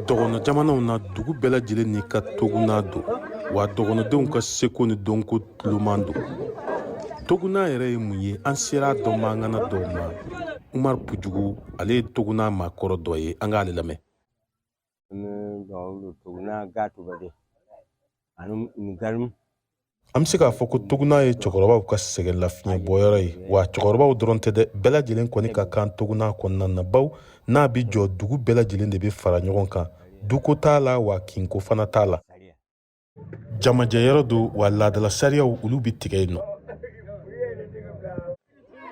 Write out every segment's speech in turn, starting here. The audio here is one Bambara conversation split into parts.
Dɔgɔnɔ jamanaw na, dugu bɛɛ lajɛlen n'i ka toguna don, wa dɔgɔnɔdenw ka seko ni dɔnko tuloman don. Toguna yɛrɛ ye mun ye? An sera a dɔnbaagana dɔw ma. Umar Pujugu, ale ye toguna maakɔrɔ dɔ ye, an k'ale lamɛn. Toguna gatuba de ani garim. An bɛ se k'a fɔ ko toguna ye cɛkɔrɔbaw ka sɛgɛn lafiɲɛ bɔyɔrɔ ye, wa cɛkɔrɔbaw dɔrɔn tɛ dɛ, bɛɛ lajɛlen kɔni ka kan toguna kɔnɔna na, baw n'a bɛ jɔ, dugu bɛɛ lajɛlen de bɛ fara ɲɔgɔn kan. Duko t'a la, wa kinko fana t'a la. Jamajɛyɔrɔ don, wa laadala sariyaw, olu bɛ tigɛ yen nɔ.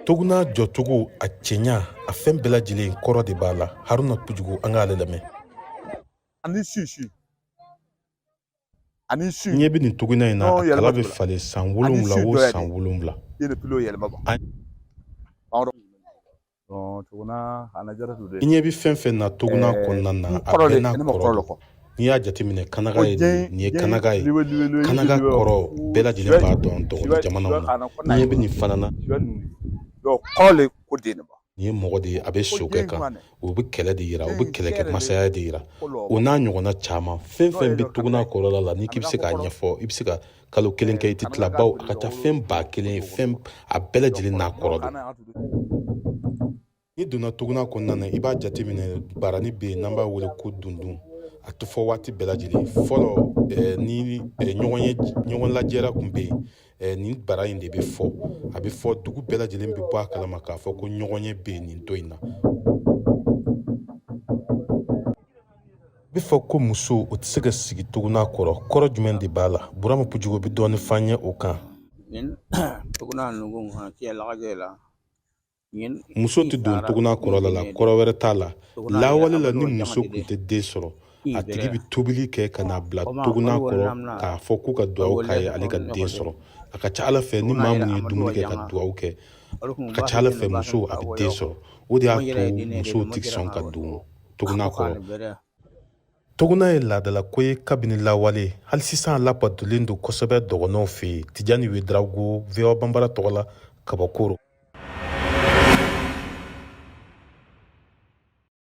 Toguna jɔcogo, a cɛɲa, a fɛn bɛɛ lajɛlen kɔrɔ de b'a la. Haruna Pujugu, an k'ale lamɛn. Ani su ani su. Ɲɛ bɛ nin toguna in na, a kala bɛ falen san 7 o san 7. I yɛlɛma. I ɲɛ bɛ fɛn fɛn na toguna kɔnɔna na, a bɛɛ n'a kɔrɔ don. N'i y'a jateminɛ, kanaga ye nin ye, kanaga ye, kanaga kɔrɔ bɛɛ lajɛlen b'a dɔn dɔgɔnɔ jamanaw na. I ɲɛ bɛ nin fana na, nin ye mɔgɔ de ye, a bɛ sokɛ kan, o bɛ kɛlɛ de yira, o bɛ kɛlɛkɛ masaya de yira, o n'a ɲɔgɔnna caman. Fɛn fɛn bɛ toguna kɔrɔla la, n'i k'i bɛ se k'a ɲɛfɔ, i bɛ se ka kalo kelen kɛ, i tɛ tila, baw a ka ca fɛn 1000 ye. Fɛn a bɛɛ lajɛlen n'a kɔrɔ don. N'i donna toguna kɔnɔna na, i b'a jateminɛ, barani bɛ yen n'an b'a wele ko dundun. A tɛ fɔ waati bɛɛ lajɛlen. Fɔlɔ, ni ɲɔgɔn ye, ɲɔgɔn lajɛra tun bɛ yen, nin bara in de bɛ fɔ. A bɛ fɔ, dugu bɛɛ lajɛlen bɛ bɔ a kalama k'a fɔ ko ɲɔgɔn ye bɛ yen nin don in na. Bɛ fɔ ko muso, o tɛ se ka sigi toguna kɔrɔ. Kɔrɔ jumɛn de b'a la? Burama Pujugu bɛ dɔɔnin f'an ye o kan. Toguna nugu la. Muso tɛ don toguna kɔrɔla la, kɔrɔ wɛrɛ t'a la. Lawale la, ni muso tun tɛ den sɔrɔ, a tigi bɛ tobili kɛ ka n'a bila toguna kɔrɔ k'a fɔ k'u ka duwawu k'a ye, ale ka den sɔrɔ. A ka ca ala fɛ, ni maa min ye dumuni kɛ ka duwawu kɛ, a ka ca ala fɛ, muso a bɛ den sɔrɔ. O de y'a to musow tɛ sɔn ka don toguna kɔrɔ. Toguna ye laadalako ye kabini lawale, hali sisan a labatolen don kosɛbɛ dɔgɔnɔw fɛ yen. Tijani Wedarago, VOA Banbara tɔgɔ la, Kabakoro.